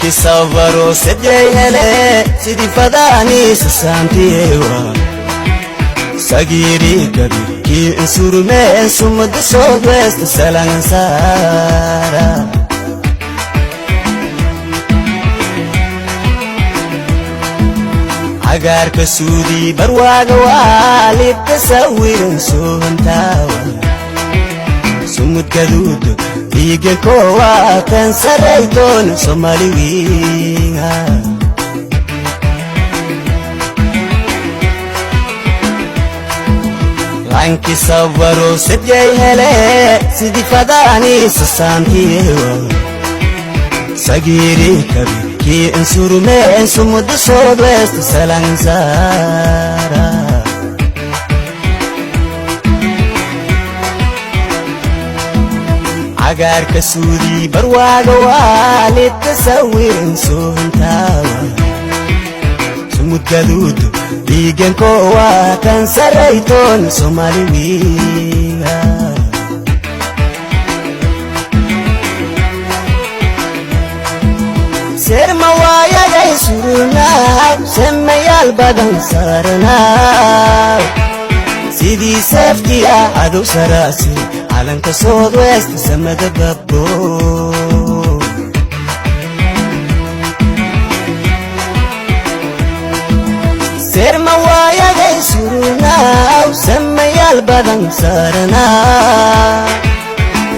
Lanki sabaro sedey hele sidii fadaaniisa saantiyewa sagiiri gabi kii insurumeen sumada soodweesta salangansaara. Cagaarka suudii barwaaga waalidka sawiran soohantaawa sumud gaduudo dhiiga koowa kan saraytoon Soomaali wiinga. Lanki sabaro sedyay hele sidii fadaaniisa saantiyewa sagiiri kabi kii insurumeen sumuda soodweesta salansaara. Cagaarka suudii barwaaga waalidka sawiran soohantaawa sumud gaduudo dhiigan koowa kan saraytoon Soomaali wiiga. Serma waayagay surunaa semayaal badan saaranaa sidii seeftiya cadow saraasi calanka soodweesta samada babbo. Serma waayagay surunaaw semayaal badan saaranaa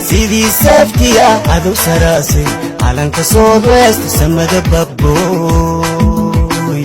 sidii seeftiya cadow saraasi calanka soodweesta samada babboy.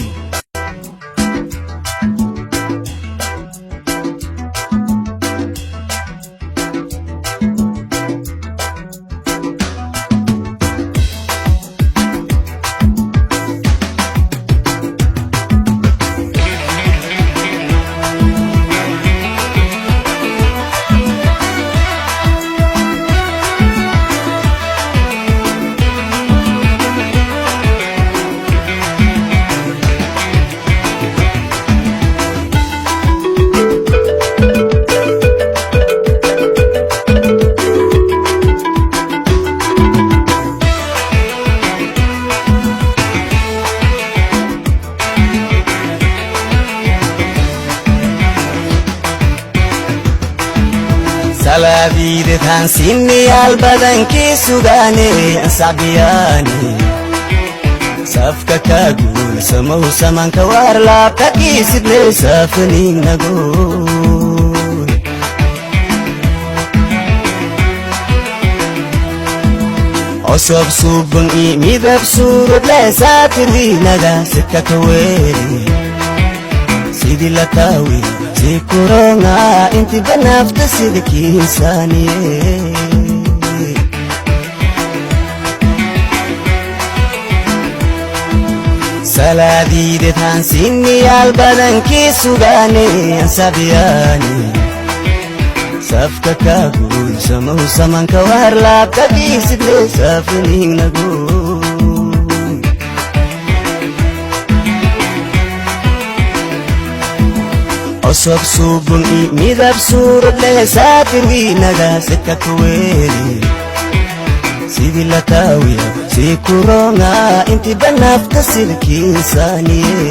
Salaadiidad haansiinayaal badankii sugaane ansacbiyaani safka kaa guulsamaw samanka waarlaabka kiisidle saafaniinagoy. Osob suuban i midab suuradle saatirwiinaga sika kaweeli sidii la taawi si kuronga inti banaafta sida kiinsaaniye. Salaadiidad haansiinayaal badankii sugaane ansabiyaani safka kaa guulsamaw samanka waarlaabka kiisidle saafaniignago. Osob suubun i midab suurad leh saatirwiinaga sika kaweeli sidii la taawiya si kuronga inti banaafta sida kiinsaaniye.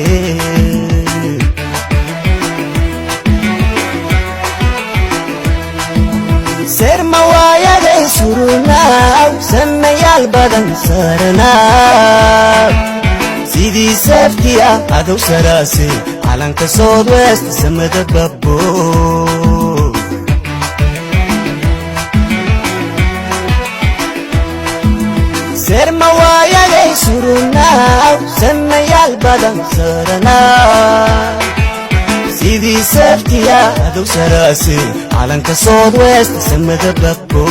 Serma waayagay surunaaw samayaal badan saaranaa sidii seeftiya cadow saraase calanka soodweesta samada babbo. Serma waayagay surunaaw samayaal badan saaranaa sidii seeftiya cadow saraase calanka soodweesta samada babbo.